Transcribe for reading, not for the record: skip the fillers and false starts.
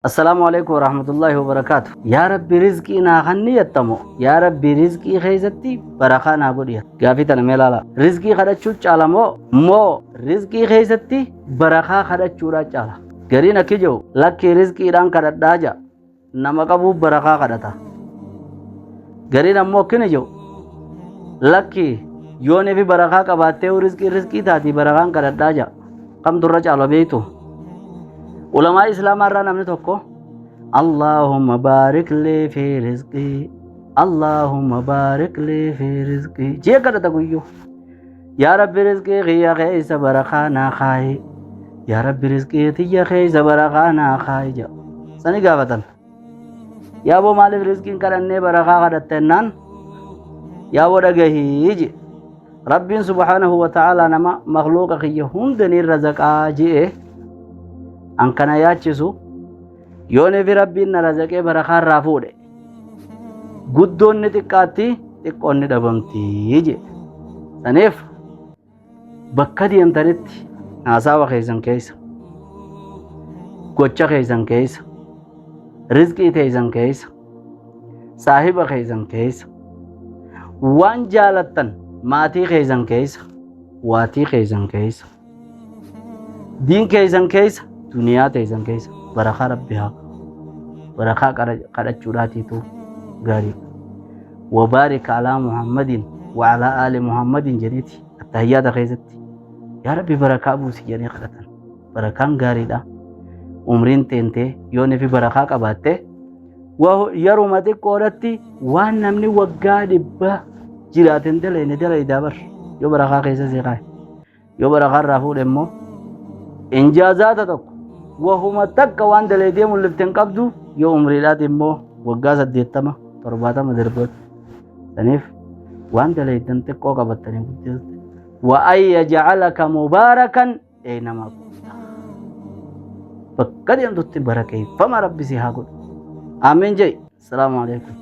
Assalaamu alaikum warahmatullaahi wabarakaatu. Yaa Rabbi rizqii naa kanni jettamo. Yaa Rabbi rizqii keessatti barakaa naa godhi. Gaafii tana mee ilaala. Rizqii kadhachuu caala moo moo rizqii keessatti barakaa kadhachuudhaa caala. Gariin akki jiru lakkii rizqiidhaan kadhadhaa ja'a. Nama qabuuf barakaa kadhata. Gariin ammoo akkini jiru lakkii yoonii fi barakaa qabaattee rizqii rizqii taatii barakaan kadhadhaa ja'a. Kamtu irra caala beektu? Ulamaa Islaamaa irraa namni tokko Allahumma baarik lii fi rizqii Allahumma baarik lii fi rizqii jee kadhata guyyuu. Yaa Rabbi rizqii kiyya keessa barakaa naa kaayi. Yaa Rabbi rizqii tiyya keessa barakaa naa kaayi jedha. Sani gaafatan. Yaaboo maaliif rizqiin kadhannee barakaa kadhatta jennaan yaaboo dhagahii jedhe. Rabbiin subhaanahu wa ta'aalaa nama makluuqa kiyya hunda ni razaqaa je'e an kana yaachisu yoon fi Rabbiin na razaqee barakaa irraa fuudhe guddoon ni xiqqaatti xiqqoon ni dhabamti jedhe. Saniif bakka deemtanitti haasawa keessan keessa gocha keessan keessa rizqii teessan keessa saahiba keessan keessa waan jaalattan maatii keessan keessa waatii keessan keessa diin keessan keessa duniyaa teessan keessa barakaa rabbi haa barakaa kadhachuudhaatiitu gaariidha. Wabaarik alaa Muhammadin wa alaa aali Muhammadin jedhiiti attahiyyaata keessatti yaa rabbi barakaa buusi jedhanii kadhatan. Barakaan gaariidha. Umriin teentee yoo nifi barakaa qabaatte yeruma xiqqoodhatti waan namni waggaa dhibba jiraate hin dalayne dalaydaa bar yoo barakaa keessa si kaa'e. Yoo barakaa irraa fuudhe immoo injaazaata tokko wahuma takka waan dalaydee mul'ifte hin qabdu yoo umriidhaati immoo waggaa 80 70 darbooti. Saniif waan dalaydan xiqqoo qabattanii guddiste. Wa an yaj'alaka mubaarakan eenamaa kunta. Bakka deemtutti barakeeffama rabbi si haa godhu. Amiin jedhi. Salaamu alaikum.